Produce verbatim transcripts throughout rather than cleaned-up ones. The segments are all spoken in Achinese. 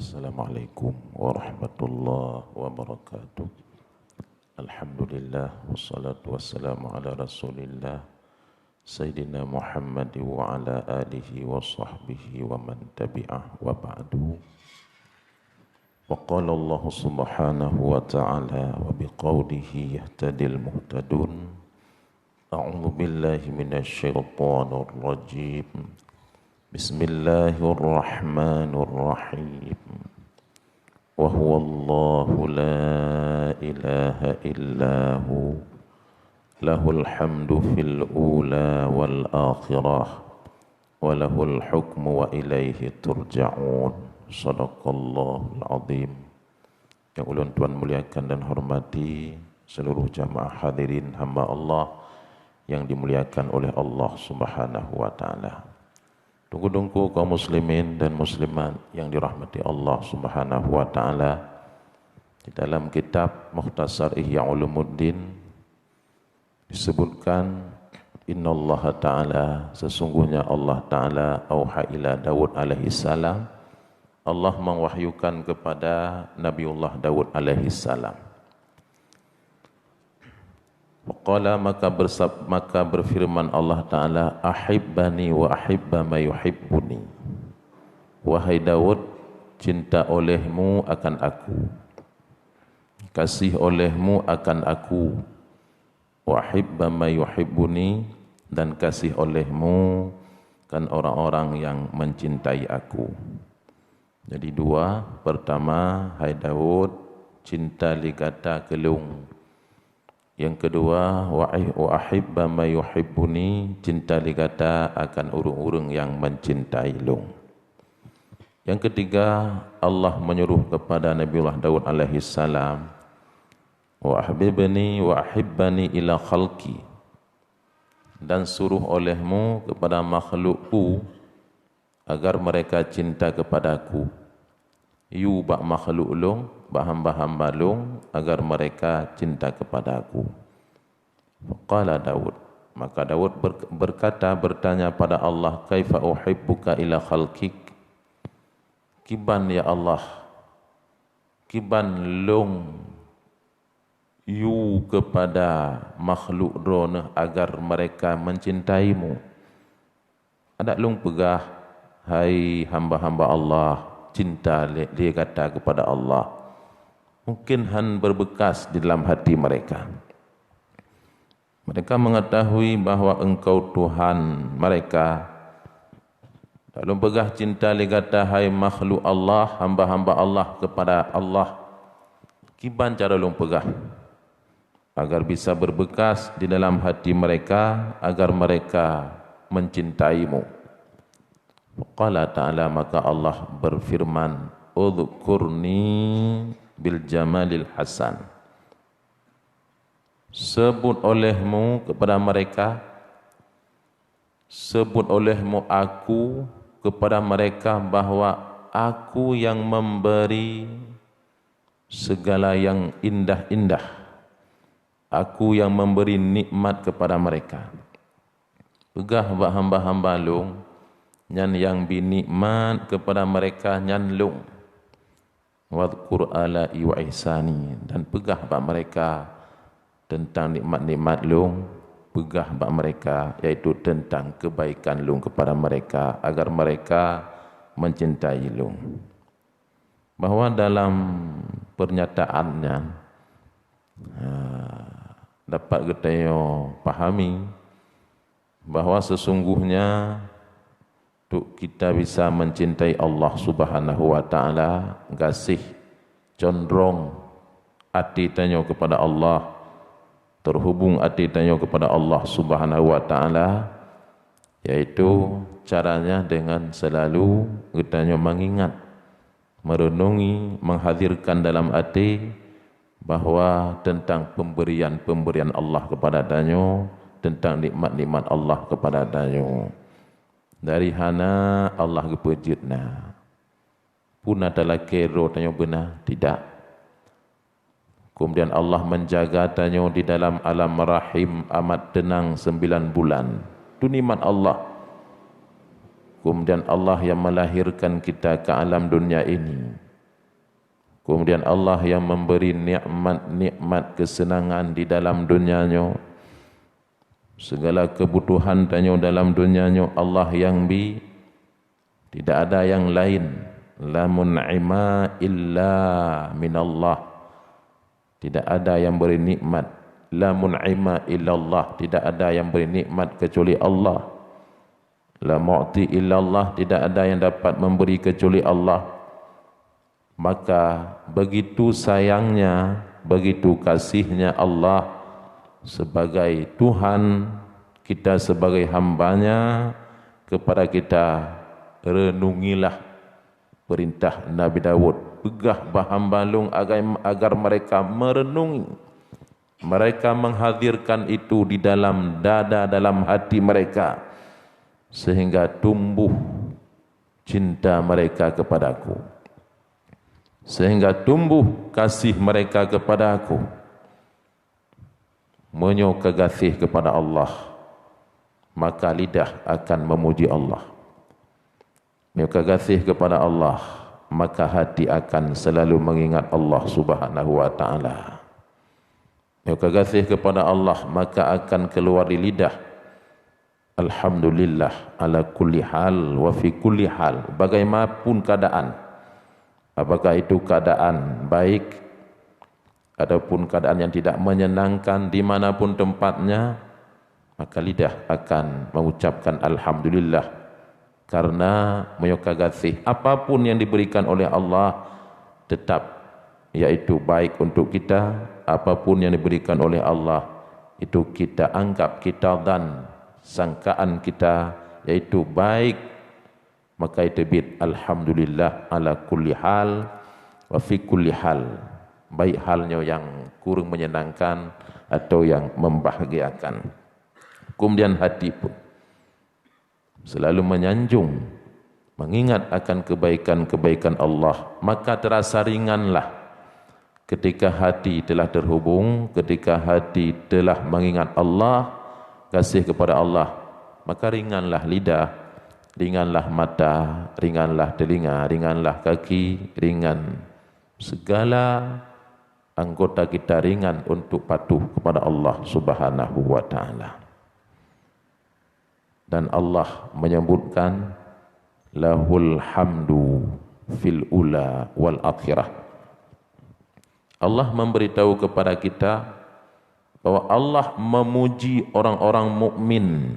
Assalamualaikum warahmatullahi wabarakatuh. Alhamdulillah, wassalatu wassalamu ala Rasulillah, Sayyidina Muhammad wa ala alihi wa sahbihi wa man tabi'ah, wa ba'du. Wa qala Allah subhanahu wa ta'ala, wa biqaulihi yahtadil muhtadun. A'udzu billahi minasy syaithanir rajim. Bismillahirrahmanirrahim. Wa huwallahu la ilaha illa hu, lahul hamdu fil ula wal akhirah, wa lahul hukmu wa ilaihi turja'un. Sadaqallahul azim. Yang ulôn tuan muliakan dan hormati, seluruh jamaah hadirin hamba Allah yang dimuliakan oleh Allah Subhanahu wa Ta'ala. Teungku-teungku kaum muslimin dan muslimat yang dirahmati Allah Subhanahu wa Ta'ala, di dalam kitab Mukhtasar Ihya Ulumuddin disebutkan, "Innallaha ta'ala, sesungguhnya Allah Ta'ala, auha ila Daud alaihi salam, Allah mewahyukan kepada Nabiullah Daud alaihi salam." Wa qala, maka bersab-, maka berfirman Allah Ta'ala, "Ahibbani wa ahibba ma yuhibbuni." Wahai Daud, cinta olehmu akan aku, kasih olehmu akan aku, wa ahibba ma yuhibbuni, dan kasih olehmu kan orang-orang yang mencintai aku. Jadi dua, pertama, hai Daud, cinta lé gata keu lôn. Yang kedua, wa ai-, wa ahibba ma yuhibbuni, cinta lé gata akan ureuëng-ureuëng yang mencintai lôn. Yang ketiga, Allah menyuruh kepada Nabiullah Daud alaihi salam, "Wa ahbibni wa ahibbani ila khalqi," dan suruh olehmu kepada makhlukku agar mereka cinta kepadaku. Yue bak makhluk lôn, bak hamba-hamba lôn, agar mereka cinta kepadaku. Faqala Daud, maka Daud ber-, berkata, bertanya pada Allah, "Kaifa uhibbuka ila khalqik?" Kiban, ya Allah, kiban lôn yue kepada makhluk Droeneueh agar mereka mencintaimu? Adak lôn peugah, hai hamba-hamba Allah, cinta lé, lé gata kepada Allah, mungkin hán berbeukas di dalam hati mereka. Mereka mengetahui bahwa Engkau Tuhan mereka. Adak lôn peugah cinta lé gata, hai makhluk Allah, hamba-hamba Allah, kepada Allah. Kiban cara lôn peugah agar bisa berbeukas di dalam hati mereka, agar mereka mencintaimu. Qala Ta'ala, maka Allah berfirman, "Udzkurni bil jamalil hasan." Sebut olehmu kepada mereka, sebut olehmu Aku kepada mereka bahwa Aku yang memberi segala yang indah-indah. Aku yang memberi nikmat kepada mereka. Peugah bak hamba-hamba lôn, nyan nyang bi nikmat kepada mereka nyan lôn. Wadhkur alai wa ihsani, dan peugah bak mereka tentang nikmat-nikmat lôn, peugah bak mereka, yaitu tentang kebaikan lôn kepada mereka, agar mereka mencintai lôn. Bahwa dalam pernyataan nyan, ha, dapat geutanyoe pahami bahwa sesungguhnya untuk kita bisa mencintai Allah Subhanahu wa Ta'ala, gaséh condrong até tanyoe kepada Allah, terhubung até tanyoe kepada Allah Subhanahu wa Ta'ala, yaitu caranya dengan selalu geutanyoe mengingat, merenungi, menghadirkan dalam até bahwa tentang pemberian-pemberian Allah kepada tanyoe, tentang nikmat-nikmat Allah kepada tanyoe. Dari hana Allah geupeujeuet na. Peue na talakée droe tanyoe beuna? Tidak. Kemudian Allah menjaga tanyoe di dalam alam rahim amat tenang sembilan bulan. Itu nikmat Allah. Kemudian Allah yang melahirkan kita ke alam dunia ini. Kemudian Allah yang memberi nikmat-nikmat kesenangan di dalam dunia nyoe. Segala kebutuhan tanyoe dalam dunia nyoe Allah yang bi. Tidak ada yang lain. La mun'ima illa minallah. Tidak ada yang beri nikmat. La mun'ima illallah. Tidak ada yang beri nikmat kecuali Allah. La mu'ti illallah. Tidak ada yang dapat memberi kecuali Allah. Maka begitu sayangnya, begitu kasihnya Allah sebagai Tuhan, kita sebagai hamba-Nya, kepada kita, renungilah perintah Nabi Daud, peugah bak hamba Lôn agai, agar mereka merenungi, mereka menghadirkan itu di dalam dada, dalam hati mereka, sehingga tumbuh cinta mereka kepada-Ku, sehingga tumbuh kasih mereka kepada-Ku. Meunyoe ka gaséh kepada Allah, maka lidah akan memuji Allah. Meunyoe ka gaséh kepada Allah, maka hati akan selalu mengingat Allah Subhanahu wa Ta'ala. Meunyoe ka gaséh kepada Allah, maka akan keluar di lidah, "Alhamdulillah ala kulli hal wa fi kulli hal." Bagaimanapun keadaan, apakah itu keadaan baik ataupun keadaan yang tidak menyenangkan, di mana pun tempatnya, maka lidah akan mengucapkan alhamdulillah. Karena meunyoe ka gaséh, apapun yang diberikan oleh Allah tetap, yaitu baik untuk kita, apapun yang diberikan oleh Allah itu kita anggap, kita zan, sangkaan kita, yaitu baik, maka teubiet alhamdulillah ala kulli hal wa fi kulli hal, baik hal nyoe nyang kureueng menyenangkan atau nyang membahagiakan. Kemudian hati pun selalu menyanjung, mengingat akan kebaikan-kebaikan Allah, maka terasa ringanlah ketika hati telah terhubung, ketika hati telah mengingat Allah, gaséh kepada Allah, maka ringanlah lidah, ringanlah mata, ringanlah telinga, ringanlah kaki, ringan segala anggota kita, ringan untuk patuh kepada Allah Subhanahu wa Ta'ala. Dan Allah menyebutkan, "Lahul hamdu fil ula wal akhirah." Allah memberitahu kepada kita bahwa Allah memuji orang-orang mukmin.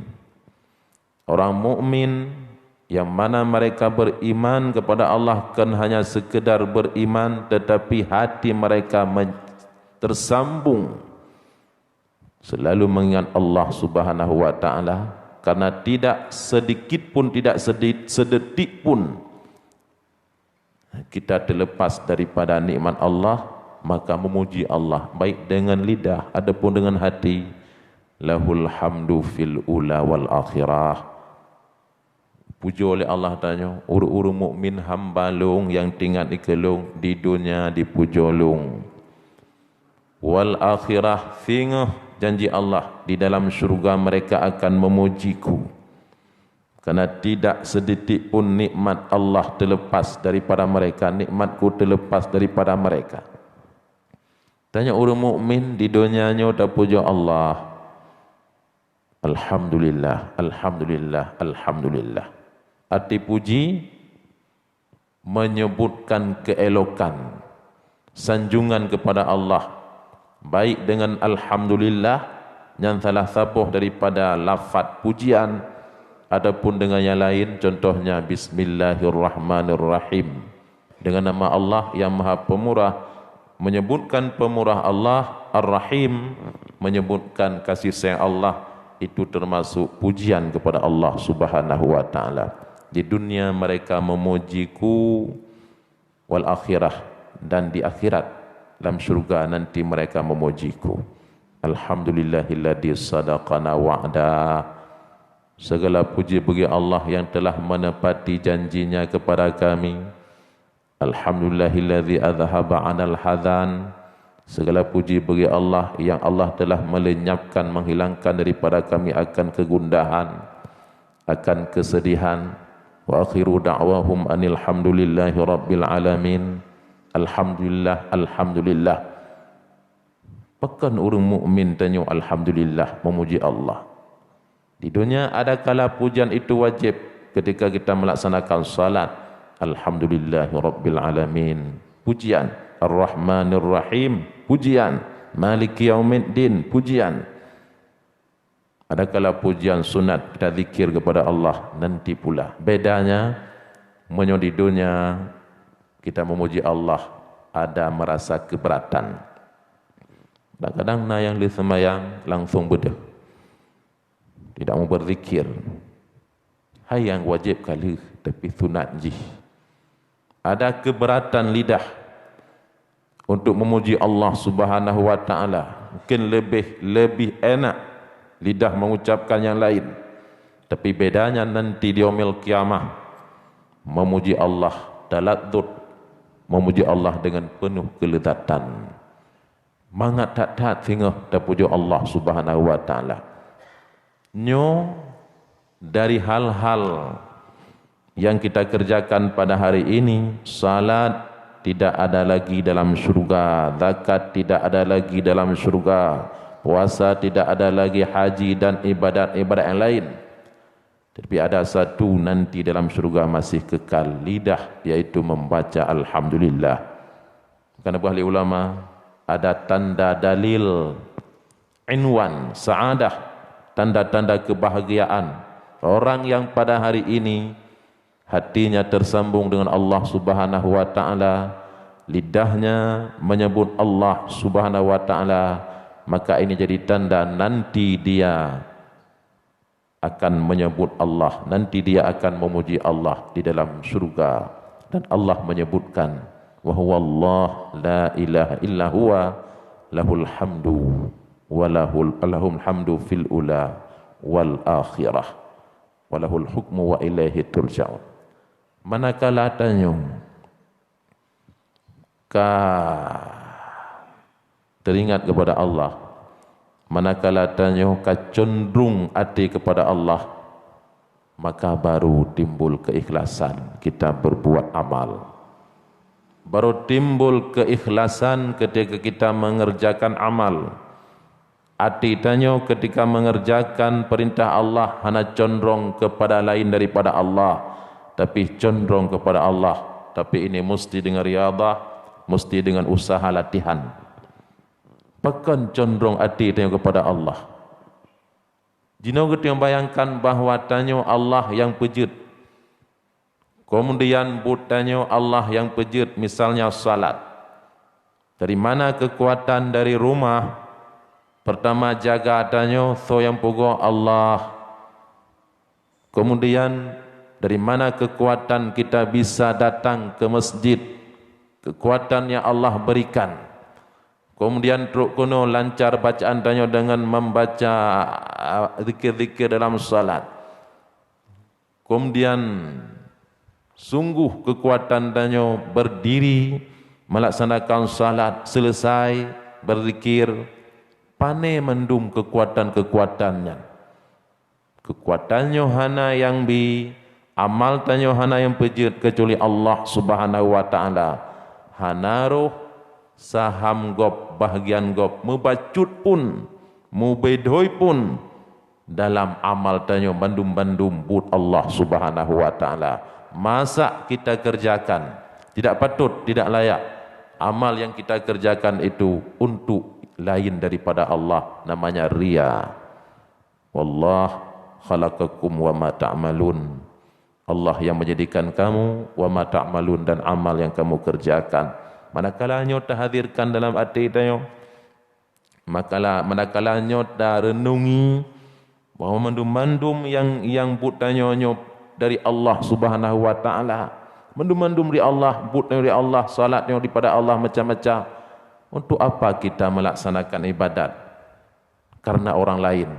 Orang mukmin yang mana mereka beriman kepada Allah, bukan hanya sekedar beriman, tetapi hati mereka men-, tersambung selalu mengingat Allah Subhanahu wa Ta'ala, karena tidak sedikit pun, tidak sedi-, sedetik pun kita terlepas daripada nikmat Allah, maka memuji Allah, baik dengan lidah ataupun dengan hati. "Lahul hamdu fil ula wal akhirah." Pujoe lé Allah tanyoe, ureuëng-ureuëng mukmin hamba Lôn nyang teuingat keu Lôn di donya dipujoe Lôn. Wal akhirah, singoh janji Allah, di dalam syurga mereka akan memuji-Ku. Karena tidak sedetik pun nikmat Allah terlepas daripada mereka, nikmat-Ku terlepas daripada mereka. Tanyoe ureuëng mukmin di donya nyoe tapujoe Allah. Alhamdulillah, alhamdulillah, alhamdulillah. Arti puji, menyebutkan keelokan, sanjungan kepada Allah, baik dengan alhamdulillah, nyan salah saboh daripada lafaz pujian, ataupun dengan yang lain, contohnya bismillahirrahmanirrahim. Dengan nama Allah yang Maha Pemurah, menyebutkan pemurah Allah, Ar-Rahim, menyebutkan kasih sayang Allah, itu termasuk pujian kepada Allah Subhanahu wa Ta'ala. Di dunia mereka memuji-Ku, wal akhirah, dan di akhirat, lam syurga nanti mereka memuji-Ku. Alhamdulillahilladzi sadaqana wa'da. Segala puji bagi Allah yang telah menepati janji-Nya kepada kami. Alhamdulillahilladzi adzhaba 'anal hadzan. Segala puji bagi Allah yang Allah telah melenyapkan, menghilangkan daripada kami akan kegundahan, akan kesedihan. Wa akhiru da'wahum anil hamdulillahi rabbil alamin. Alhamdulillah, alhamdulillah. Pakon ureuëng mukmin tanyoe alhamdulillah, meumuji Allah. Di dunia adakala pujian itu wajib ketika kita melaksanakan salat. Alhamdulillahirabbil alamin. Pujian. Ar-Rahmanir Rahim. Pujian. Maliki yaumiddin. Pujian. Adakala pujian sunat kita zikir kepada Allah nanti pula. Bedanya, meunyoe di dunia kita memuji Allah, ada merasa keberatan. Kadang-kadang na nyang lheueh seumayang langsung beudôh. Tidak mau berzikir. Hai nyang wajéb ka lheueh, tapi sunat jih. Ada keberatan lidah untuk memuji Allah Subhanahu wa Ta'ala. Mungkin lebih, lebih enak lidah mengucapkan yang lain. Tapi bedanya nanti di Yaumil Qiyamah, memuji Allah taladzuz, memuji Allah dengan penuh kelezatan. Mangat that-that singoh tapujoe Allah Subhanahu wa Ta'ala. Nyoe dari hal-hal yang kita kerjakan pada hari ini, salat tidak ada lagi dalam syurga, zakat tidak ada lagi dalam syurga, puasa tidak ada lagi, haji dan ibadat-ibadat yang lain. Tetapi ada satu nanti dalam syurga masih kekal, lidah, yaitu membaca alhamdulillah. Karena buah ulama, ada tanda dalil inwan, sa'adah, tanda-tanda kebahagiaan orang yang pada hari ini hatinya tersambung dengan Allah Subhanahu wa Ta'ala, lidahnya menyebut Allah Subhanahu wa Ta'ala, maka ini jadi tanda nanti dia akan menyebut Allah, nanti dia akan memuji Allah di dalam syurga. Dan Allah menyebutkan, "Wa huwa Allah, la ilaha illa huwa, lahul hamdu, wa lahul, lahul hamdu fil ula wal akhirah, wa lahul hukmu wa ilaihi turja'un." Manakala tanyoe ka teringat kepada Allah, manakala tanyoe ka condrong até kepada Allah, maka baru timbul keikhlasan kita berbuat amal. Baru timbul keikhlasan ketika kita mengerjakan amal. Até tanyoe ketika mengerjakan perintah Allah hana condrong kepada lain daripada Allah, tapi condrong kepada Allah. Tapi ini mesti dengan riadah, mesti dengan usaha latihan. Pakon condrong até tanyoe kepada Allah? Jinoe geutanyoe bayangkan bahwa tanyoe Allah nyang peujeuet. Kemudian buet tanyoe Allah nyang peujeuet, misalnya salat. Dari mana kekuatan dari rumah? Pertama jaga tanyoe, soe nyang peugoe? Allah. Kemudian, dari mana kekuatan kita bisa datang ke masjid? Kekuatan yang Allah berikan. Kemudian trok keunoe lancar bacaan tanyoe dengan membaca, ah, zikir-zikir dalam salat. Kemudian sungguh kekuatan tanyoe berdiri melaksanakan salat selesai berzikir, pane mandum kekuatan-kekuatan nyan. Kekuatan nyoe hana nyang bi, amal tanyoe hana nyang peujeuet kecuali Allah Subhanahu wa Ta'ala. Hana roh saham gob, bahagian gob, mubacut pun, mubedhôi pun dalam amal tanyoe bandum-bandum buet Allah Subhanahu wa Ta'ala. Masa kita kerjakan tidak patut, tidak layak. Amal yang kita kerjakan itu untuk lain daripada Allah, namanya ria. Wallah khalaqakum wa ma ta'malun. Allah yang menjadikan kamu, wa ma ta'malun, dan amal yang kamu kerjakan. Manakala nyoe tahadirkan dalam até tanyoe, makala, manakala nyoe tarenungi bahwa mandum-mandum yang, yang buet tanyoe nyoe dari Allah Subhanahu wa Ta'ala, mandum-mandum dari Allah, buet tanyoe dari Allah, salat nyoe daripada Allah, macam-macam. Untuk apa kita melaksanakan ibadat karena orang lain?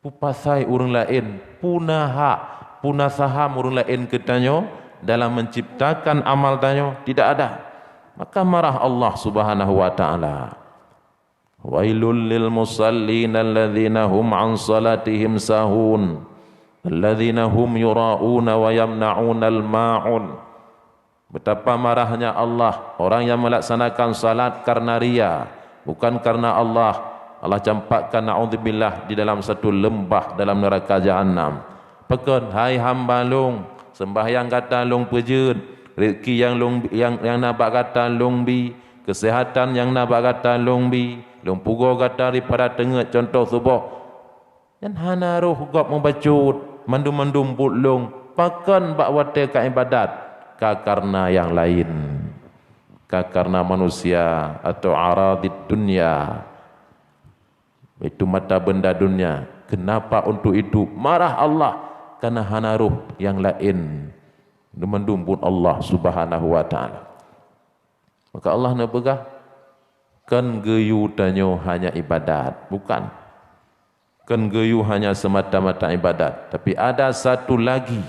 Peue pasai ureuëng laén, peue na hak, peue na saham ureuëng laén keu tanyoe dalam menciptakan amal tanyoe? Tidak ada. Maka marah Allah Subhanahu wa Ta'ala. Wailul lil musallin alladzina hum an salatihim sahun, alladzina hum yura'una wa yamna'unal ma'un. Betapa marahnya Allah orang yang melaksanakan salat karena ria, bukan karena Allah. Allah campakkan, naudzubillah, di dalam satu lembah dalam neraka jahanam. Pakon, hai hamba lôn, sembahyang gata lôn peujeuet, rezeki nyang lôn, nyang, nyang na bak gata lôn bi, kesehatan nyang na bak gata lôn bi, lôn pugoe gata daripada teungeut contoh suboh. Nyan hana roh gob mubacut, mandum-mandum buet lôn, pakon bak watée ka ibadat, ka kareuna nyang laén, ka kareuna manusia atau aradid dunya, itu mata benda dunia. Kenapa untuk itu marah Allah? Karena hana roh nyang laén, mandum buet Allah Subhanahu wa Ta'ala. Maka Allah neupeugah, "Kon geuyue tanyoe hanya ibadat, bukan. Kon geuyue hanya semata-mata ibadat, tapi ada satu lagi,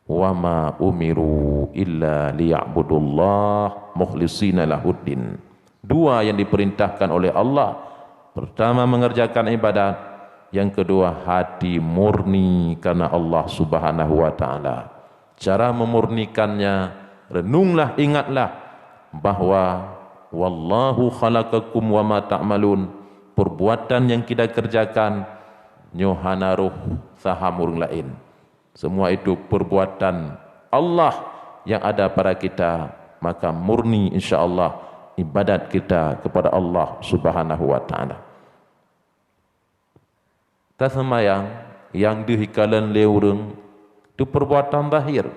wa ma umiru illa liya'budullah mukhlishina lahuddin." Dua yang diperintahkan oleh Allah. Pertama, mengerjakan ibadat. Yang kedua, hati murni karena Allah Subhanahu wa Ta'ala. Cara memurnikannya, renunglah, ingatlah bahwa, "Wallahu khalaqakum wa ma ta'malun." Perbuatan yang kita kerjakan, nyoe hana roh saham ureuëng laén. Semua itu perbuatan Allah yang ada pada kita, maka murni, insya Allah, ibadat kita kepada Allah Subhanahu wa Ta'ala. Taseumayang nyang deuh ikalon lé ureuëng, itu perbuatan zahir.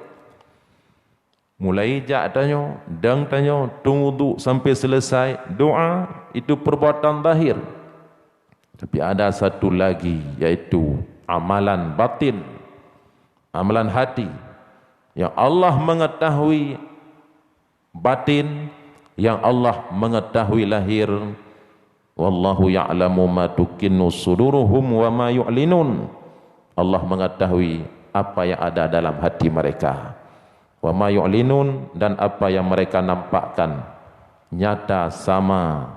Mulai jak tanyoe, dang tanyoe, tueng uduk sampai selesai, doa, itu perbuatan zahir. Tapi ada satu lagi, yaitu amalan batin, amalan hati, yang Allah mengetahui batin, yang Allah mengetahui lahir. "Wallahu ya'lamu ma tukinnu suduruhum wa ma yu'linun." Allah mengetahui apa yang ada dalam hati mereka. "Wa ma yu'linun," dan apa yang mereka nampakkan nyata sama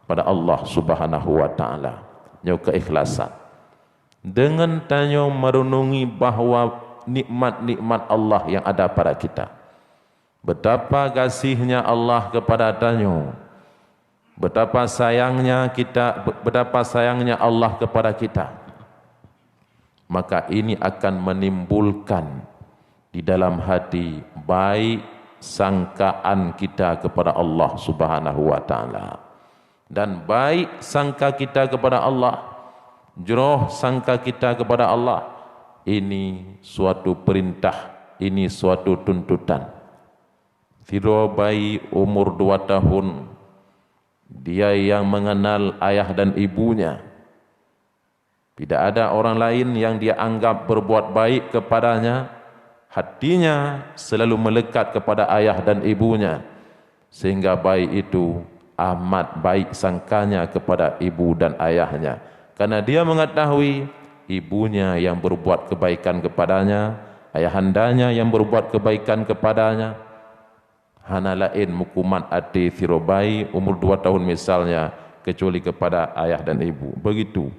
pada Allah Subhanahu wa Ta'ala. Nyoe keikhlasan. Dengan tanyoe merenungi bahwa nikmat-nikmat Allah yang ada pada kita. Betapa kasihnya Allah kepada tanyoe. Betapa sayangnya kita, betapa sayangnya Allah kepada kita. Maka ini akan menimbulkan di dalam hati baik sangkaan kita kepada Allah Subhanahu wa Ta'ala. Dan baik sangka kita kepada Allah, jroh sangka kita kepada Allah, ini suatu perintah, ini suatu tuntutan. Sidroe bayi umur dua tahun, dia yang mengenal ayah dan ibunya. Tidak ada orang lain yang dia anggap berbuat baik kepadanya, hatinya selalu melekat kepada ayah dan ibunya, sehingga bayi itu amat baik sangkanya kepada ibu dan ayahnya, karena dia mengetahui ibunya yang berbuat kebaikan kepadanya, ayahandanya yang berbuat kebaikan kepadanya. Hana laén meukumat até sidroe bayi umur dua tahun misalnya, kecuali kepada ayah dan ibu. Begitu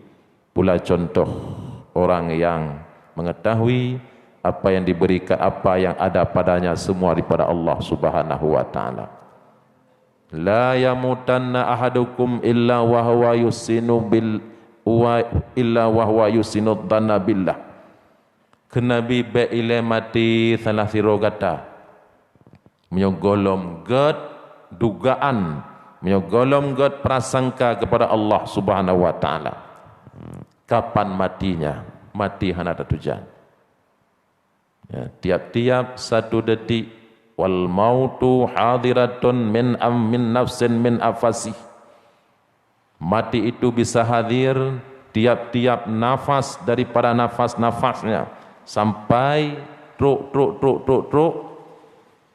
pula contoh orang yang mengetahui apa yang diberikan, apa yang ada padanya semua daripada Allah Subhanahu wa Ta'ala. "La yamutanna ahadukum illa wa huwa yusinu bil wa illa wa huwa yusinu dhanna billah." Kheun Nabi, "Bék ilée maté salah sidroe gata, meunyoe gohlom gét dugaan, meunyoe gohlom gét prasangka kepada Allah Subhanahu wa Ta'ala." Kapan matinya? Mati hana tatujan. Ya, tiap-tiap satu detik, "Wal mautu hadiratun min am min nafsin min afasih." Mati itu bisa hadir tiap-tiap nafas daripada nafas-nafasnya, sampai truk, truk, truk, truk, truk,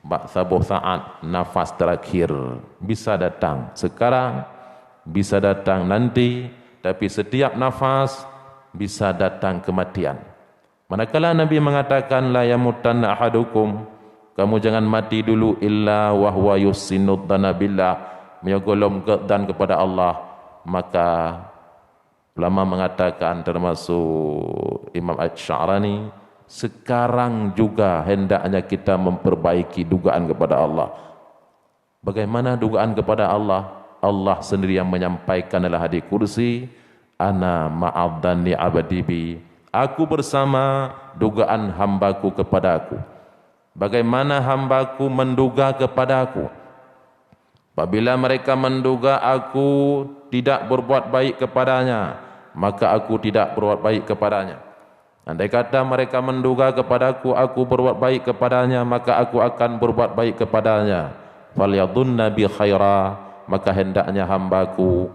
bak saboh saat nafas terakhir bisa datang. Sekarang, bisa datang nanti, tapi setiap nafas bisa datang kematian. Manakala Nabi mengatakan, "La yamutanna ahadukum," kamu jangan mati dulu, "illa wa huwa yuhsinu dhanna billah," meunyoe gohlom gét dan kepada Allah, maka ulama mengatakan, termasuk Imam Asy-Sya'rani, Sekarang juga hendaknya kita memperbaiki dugaan kepada Allah. Bagaimana dugaan kepada Allah? Allah sendiri yang menyampaikan dalam hadis kursi, "Ana ma'adh dhanni abdi bi." Aku bersama dugaan hambaku kepadaku. Bagaimana hambaku menduga kepadaku? Apabila mereka menduga aku tidak berbuat baik kepadanya, maka aku tidak berbuat baik kepadanya. Andai kata mereka menduga kepadaku aku berbuat baik kepadanya, maka aku akan berbuat baik kepadanya. "Falyadhunna bi khaira," maka hendaknya hambaku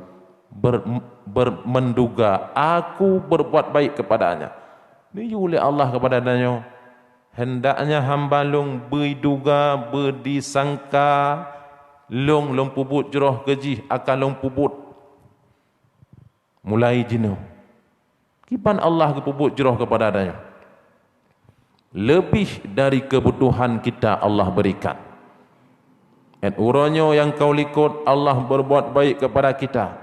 ber-, ber-, menduga aku berbuat baik kepadanya. Neuyue lé Allah kepada tanyoe, hendaknya hamba lôn beuduga, beudisangka lôn, lôn peubuet jroh keu jih akan lôn peubuet. Mulai jinoe, kiban Allah geupeubuet jroh keupada tanyoe leubeh dari keubutuhan kita Allah beurikan. Dan uroe nyoe nyang ka u likot Allah berbuat baik kepada kita,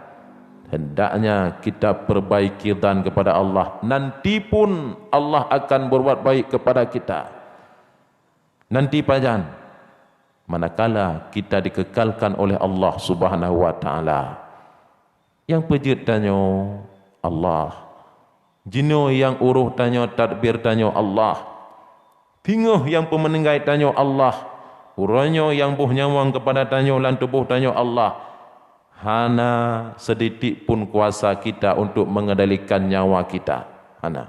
hendaknya kita perbaiki zan kepada Allah. Nanti pun Allah akan berbuat baik kepada kita. Nanti pajan? Manakala kita dikekalkan oleh Allah Subhanahu wa Ta'ala. Nyang peujeuet tanyoe Allah. Jinoe nyang uroh tanyoe, tadbir tanyoe Allah. Singoh nyang peumeuninggai tanyoe Allah. Uroe nyoe nyang boh nyawöng keupada tanyoe lam tuboh tanyoe Allah. Hana seuditik pun kuasa kita untuk mengendalikan nyawa kita. Hana.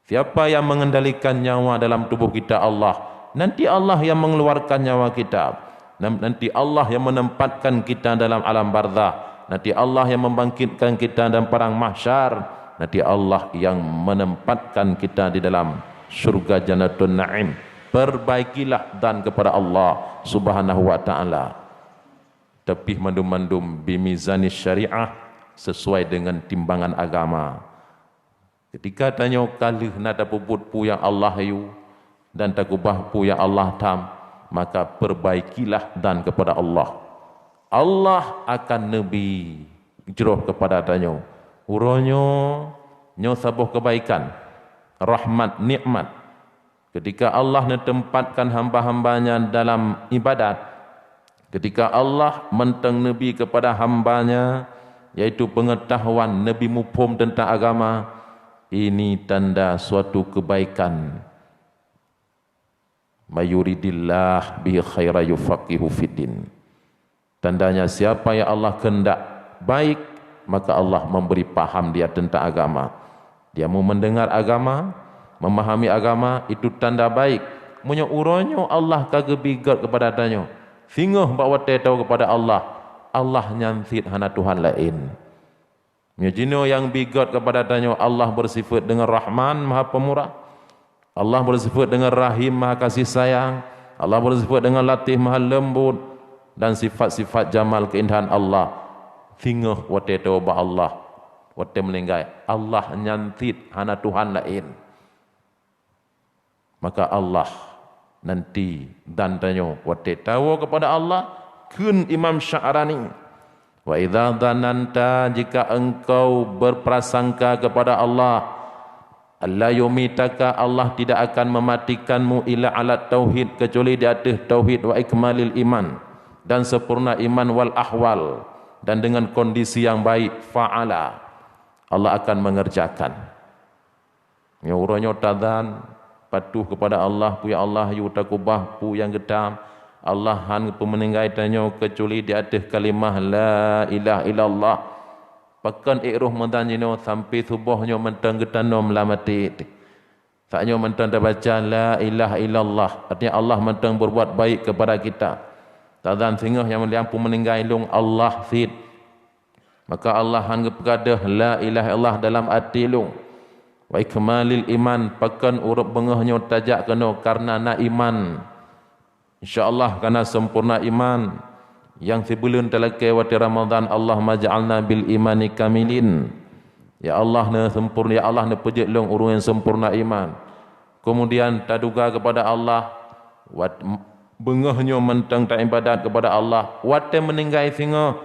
Siapa yang mengendalikan nyawa dalam tubuh kita? Allah. Nanti Allah yang mengeluarkan nyawa kita. Nan-, nanti Allah yang menempatkan kita dalam alam barzah. Nanti Allah yang membangkitkan kita dalam padang mahsyar. Nanti Allah yang menempatkan kita di dalam syurga Jannatun Naim. Perbaikilah zan kepada Allah Subhanahu wa Ta'ala. Tapi mandum-mandum bimizani syariah, sesuai dengan timbangan agama. Ketika tanyoe ka lheueh na tapeubuet peue nyang Allah yue dan takeubah peue nyang Allah tham, maka perbaikilah zan kepada Allah. Allah akan neubi jroh kepada tanyoe. Uroe nyoe, nyoe saboh keubaikan, rahmat, nikmat. Ketika Allah neuteumpatkan hamba-hamba-Nya dalam ibadat, ketika Allah mantong neubi kepada hamba-Nya, yaitu peungeutahuan, neubi muphom teuntang agama, ini tanda suatu keubaikan. "Mayuridillah bihi khaira yufaqihu fiddin." Tandanya, siapa yang Allah kehendak baik, maka Allah memberi paham dia tentang agama. Dia mau mendengar agama, memahami agama, itu tanda baik. Meunyoe uroe nyoe Allah ka geubri göt keupada tanyoe, singoh bak watée tawoe keupada Allah, Allah nyan cit, hana Tuhan laén. Meunyoe jinoe nyang bi göt keupada tanyoe, Allah beusifeuet deungon Rahman, Maha Peumurah. Allah beusifeuet deungon Rahim, Maha Kasih Sayang. Allah beusifeuet deungon Latif, Maha Leumbot. Dan sifat-sifat jamal keuindahan Allah. Singoh watée tawoe bak Allah, watée meuninggai, Allah nyan cit, hana Tuhan laén. Maka Allah nanti dan tanyoe watée tawoe keupada Allah, kheun Imam Sya'rani, "Wa idza dzananta, jika engkau berprasangka kepada Allah, alla yumitaka, Allah tidak akan mematikanmu, illa ala tauhid, kecuali di ateueh tauhid, wa ikmalil iman, dan sempurna iman, wal ahwal, dan dengan kondisi yang baik, fa'ala, Allah akan mengerjakan." Nyoe uroe nyoe tazan, patuh keupada Allah, peue nyang Allah yue takeubah, peue nyang geutam. Allah han geupeumeuninggai tanyoe kecuali di ateueh kalimah la ilaha illallah. Pakon ék roh meudan jinoe sampoe suboh nyoe mantong geutanom lam até. Saat nyoe mantong tabaca la ilaha illallah, artinya Allah mantong berbuat baik kepada kita. Tazan singoh nyang mulia peumeuninggai lôn Allah cit. Maka Allah han geupeugadôh la ilaha illallah dalam até lôn. Wa ikmalil iman, pakon uroe beungoh nyoe tajak keunoe kareuna na iman. Insya Allah kana sempurna iman. Nyang sibuleuen talakée watée Ramadhan, Allahumma ja'alna bil imani kamilin. Ya Allah, neusempurna, ya Allah, neupeujeuet lôn ureuëng nyang sempurna iman. Kemudian taduga kepada Allah, wat-, beungoh nyoe mantong taibadat kepada Allah, watée meuninggai singoh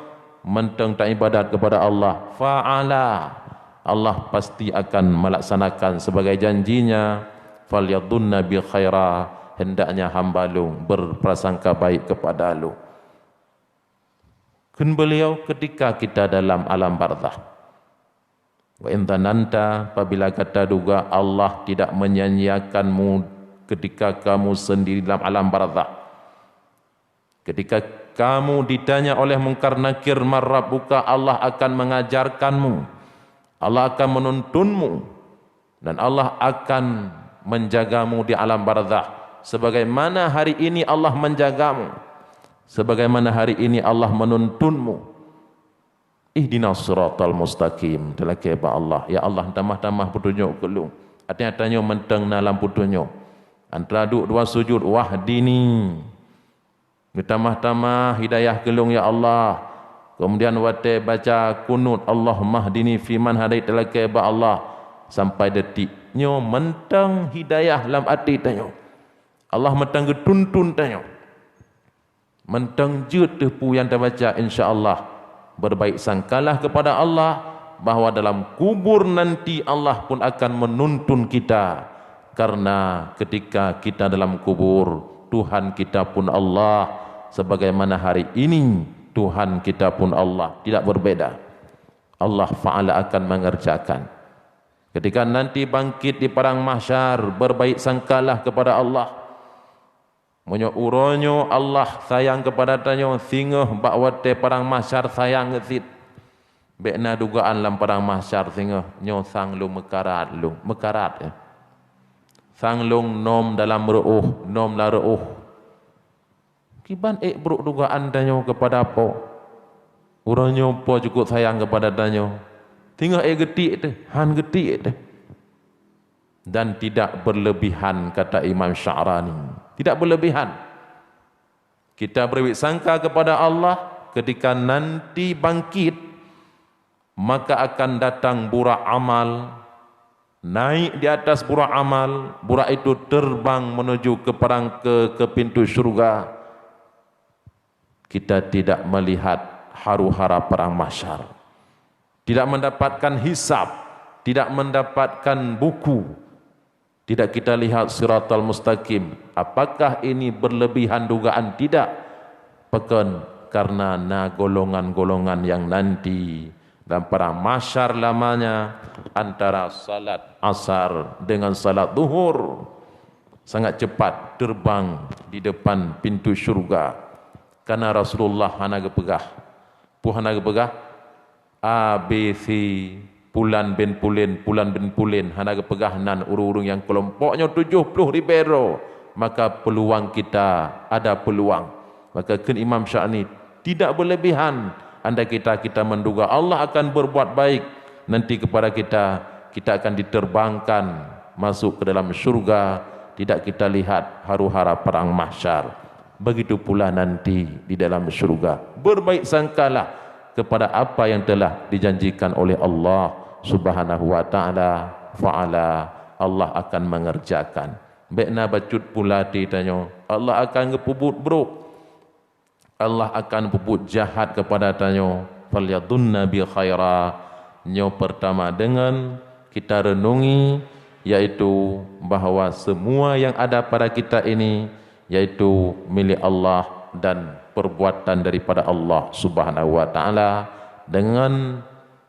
mantong taibadat kepada Allah. Fa'ala, Allah pasti akan melaksanakan sebagai janji-Nya. Falyadhunna bi khaira, hendaknya hamba lôn berprasangka baik kepada lôn. Kheun beliau ketika kita dalam alam barzakh. Wa in dhananta, apabila gata duga Allah tidak menyia-nyiakanmu ketika kamu sendiri dalam alam barzakh. Ketika kamu ditanya oleh Mungkar Nakir, "Man rabbuka?", Allah akan mengajarkanmu. Allah akan menuntunmu. Dan Allah akan menjagamu di alam barzakh. Sebagaimana hari ini Allah menjagamu. Sebagaimana hari ini Allah menuntunmu. Ihdinas siratal mustaqim. Talakée bak Allah. Ya Allah, tamah-tamah peutunyok keu lôn. Artinya tanyoe mantong na lam peutunyok. Antara duek dua sujud, wahdini. Geutamah-tamah hidayah keu lôn, ya Allah. Kemudian watée baca kunut, "Allahummahdini fiman hadait," talakée bak Allah. Sampai detik nyoe mantong hidayah lam até tanyoe. Allah mantong geutuntun tanyoe. Mantong jeuet teuh peue nyang tabaca, insya Allah. Berbaik sangkalah kepada Allah, bahwa dalam kubur nanti Allah pun akan menuntun kita. Karena ketika kita dalam kubur, Tuhan kita pun Allah. Sebagaimana hari ini, Tuhan kita pun Allah. Tidak berbeda. Allah Ta'ala akan mengerjakan. Ketika nanti bangkit di padang mahsyar, berbaik sangkalah kepada Allah. Meunyoe uroe nyoe Allah sayang keupada tanyoe, singoh bak watée padang mahsyar sayang cit. Bék na dugaan lam padang mahsyar singoh, "Nyoe sang lôn meukarat lôn, meukarat, eh. Sang lôn nom dalam reuôh, nom lam reuôh." Kiban ék brok dugaan tanyoe keupada Po. Uroe nyoe Po cukup sayang keupada tanyoe. Singoh ék geutiek teuh, han geutiek teuh. Dan tidak berlebihan, kata Imam Sya'rani. Tidak berlebihan. Kita berbaik sangka kepada Allah ketika nanti bangkit, maka akan datang burak amal, naik di atas burak amal, burak itu terbang menuju ke perang ke, ke pintu syurga. Kita tidak melihat haru-hara padang mahsyar. Tidak mendapatkan hisab, tidak mendapatkan buku, tidak kita lihat siratal mustaqim. Apakah ini berlebihan dugaan? Tidak. Pakon? Karena na golongan-golongan yang nanti dalam padang mahsyar lamanya antara salat asar dengan salat zuhur. Sangat cepat terbang di depan pintu syurga. Karena Rasulullah hana geupeugah. Peue hana geupeugah? A, B, C, pulan bin pulan, pulan bin pulan, hana geupeugah nan ureuëng-ureuëng nyang keulompok nyoe tujoh ploh ribée droe, maka peuluang kita, ada peuluang. Maka kheun Imam Sya'rani, tidak berlebihan andai kita, kita menduga Allah akan berbuat baik nanti kepada kita, kita akan diterbangkan masuk ke dalam syurga, tidak kita lihat haru-hara padang mahsyar. Begitu pula nanti di dalam syurga. Berbaik sangkalah kepada apa yang telah dijanjikan oleh Allah Subhanahu wa Ta'ala. Fa'ala, Allah akan mengerjakan. Bék na bacut pula até tanyoe, Allah akan geupeubuet brok. Allah akan peubuet jahat kepada tanyoe. Falyadhunna bi khaira. Nyoe pertama dengan kita renungi, yaitu bahwa semua yang ada pada kita ini yaitu milik Allah dan perbuatan daripada Allah Subhanahu wa Ta'ala. Dengan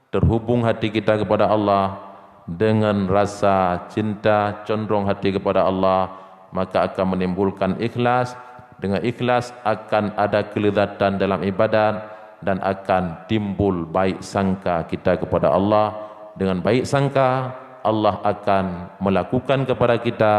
terhubung hati kita kepada Allah, dengan rasa cinta condrong hati kepada Allah, maka akan menimbulkan ikhlas. Dengan ikhlas akan ada kelezatan dalam ibadat dan akan timbul baik sangka kita kepada Allah. Dengan baik sangka, Allah akan melakukan kepada kita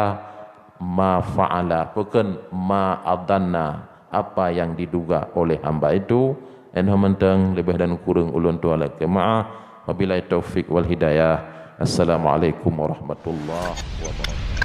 ma fa'ala, bukan ma adhanna, apa yang diduga oleh hamba itu. Nyoe mantong, leubeh dan kureueng ulôn tuan lakée meu'ah. Wabillahi taufik wal hidayah. Assalamualaikum warahmatullahi wabarakatuh.